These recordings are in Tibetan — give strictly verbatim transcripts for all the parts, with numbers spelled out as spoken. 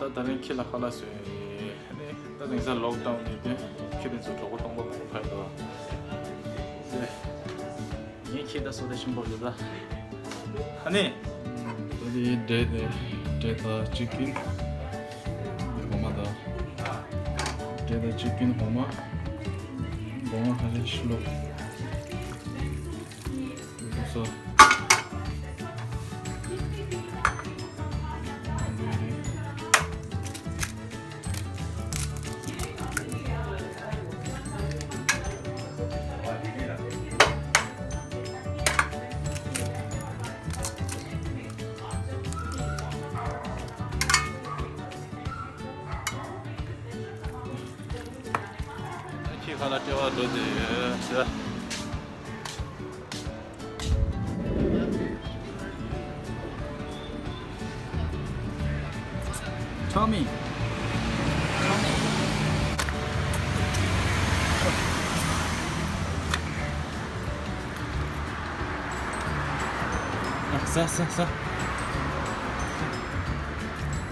ད་ད་རིང་ཁྱི་ལ་ཁ་ལག་བཟོས་ནས་ད་དེང་སང་ལོག་ཌའུན་ནས་དེ་ཁྱི་དེ་ཚོ་གྲོད་ཁོག་སྟོང་པ་མང་པོ་ཕར་འགྲོ། ངའི་ཁྱི་ད་བཟོ་ལྟ་ཆེན་པོ་རེད་ད། ཨ་ནི། ད་དེ་འབྲས་དེ་འབྲས་དང་ཅི་ཀིན། འོ་མ་དང་། འབྲས་དང་ཅི་ཀིན། འོ་མ། སྒོང་ང་ཧ་ལས་ཤི་ལོ། སོ། ཁྱི་ཁ་ལག་སྤྲད་པར་འགྲོ་བསྡད་ཡོད་ཟེར། Tommy. ཟ་ཟ་ཟ།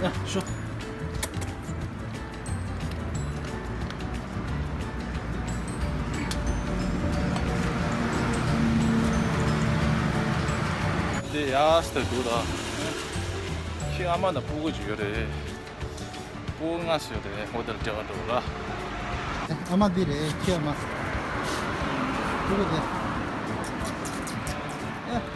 ཡ་ཤོག་འདི་ཡག་སྟེ་འདུག་ད། ཁྱི་ཨ་མ་དང་སྤུ་གུ་ཅིག་ཡོད་རེད། སྤུ་གུ་ལྔ་ཙམ་ཡོད་རེད། ཧོ་ཏེལ་སྤྲད་པར་འགྲོ་ལ། ཨ་མ་འདི་རེད། ཁྱི་ཨ་མ། སྤུ་གུ་དེ། ཨ་ཨ་ཨ།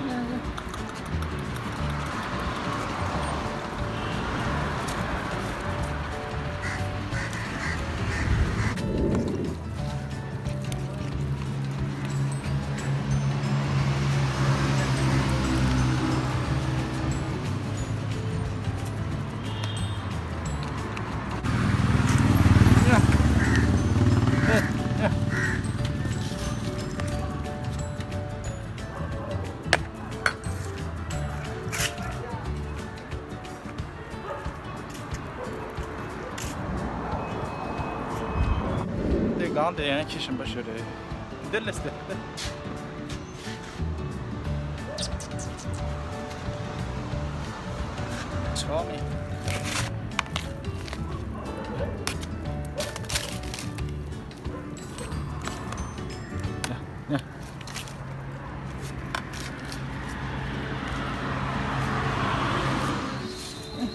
དེ་སྒང་དེ་ཡང་ཁྱི་ཞིམ་པོ་ཞིག་རེད། འདི་ལས་དེ། ཆོག་མེད། ཡ་ཡ།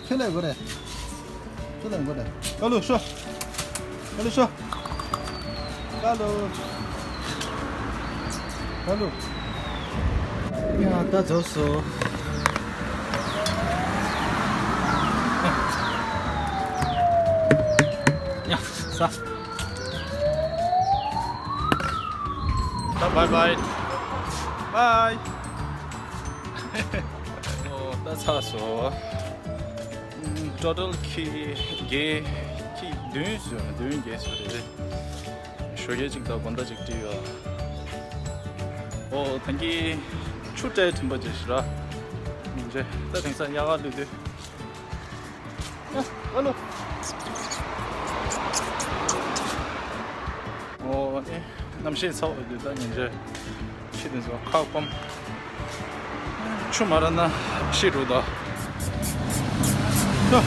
ཁྱོད་ལ་དགོས་རེད། ཁྱོད་ལ་དགོས་རེད། ཀ་ལུ་ཤོག་ཀ་ལུ་ཤོག་ཀ་ལུ། ཀ་ལུ། ཡ་ད་རྫོགས་སོང་། ཡ་ཟ། ད་བའི་བའི། བའི། ཨོ་ད་ཚར་སོང་། ཨུམ། ཊོ་ཊལ་ཁྱི་བརྒྱད། ཁྱི་བདུན་བཟོས། བདུན་བརྒྱད་བཟོས་རེད། ཞོགས་ཀས་གཅིག་དང་དགོང་དག་གཅིག་སྤྲད་ཡོད། ཨོ་ད་གིན་ཆུ་སྤྲད་དྲན་པ་བརྗེད་ཤག་ར། མི་འདྲ། ད་དེང་སང་དབྱར་ཁ་ལུས་དུས། ཨ་ཨ་ལོ། ཨོ་ཨེ། གནམ་གཤིས་ཚ་བོ་འདུག་ད་ཉིན་རེ་ཁྱི་དེ་ཚོ་ཁ་སྐོམ། ཆུ་མ་རག་ན་ཤི་འགྲོ་ད། ཨ།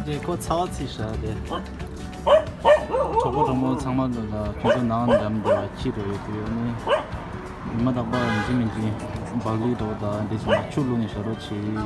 དེ་ཁོ་ཚ་བ་ཚིག་ཤག་དེ། གྲོགས་པོ་གྲོགས་མོ་ཚང་མ་ལ་ཁྱོད་ཚོ་ནང་འགྲམ་དུ་ཁྱི་འགྲོ་ཡོད་དུས་ནི། ཉི་མ་རྟག་པར་ཡིན་གཅིག་མིན་གཅིག་སྦག་ལི་འགྲོ་དང་འདི་བྱས་ན་ཆུ་བླུགས་ནས་བཞག་རོགས་གྱིས།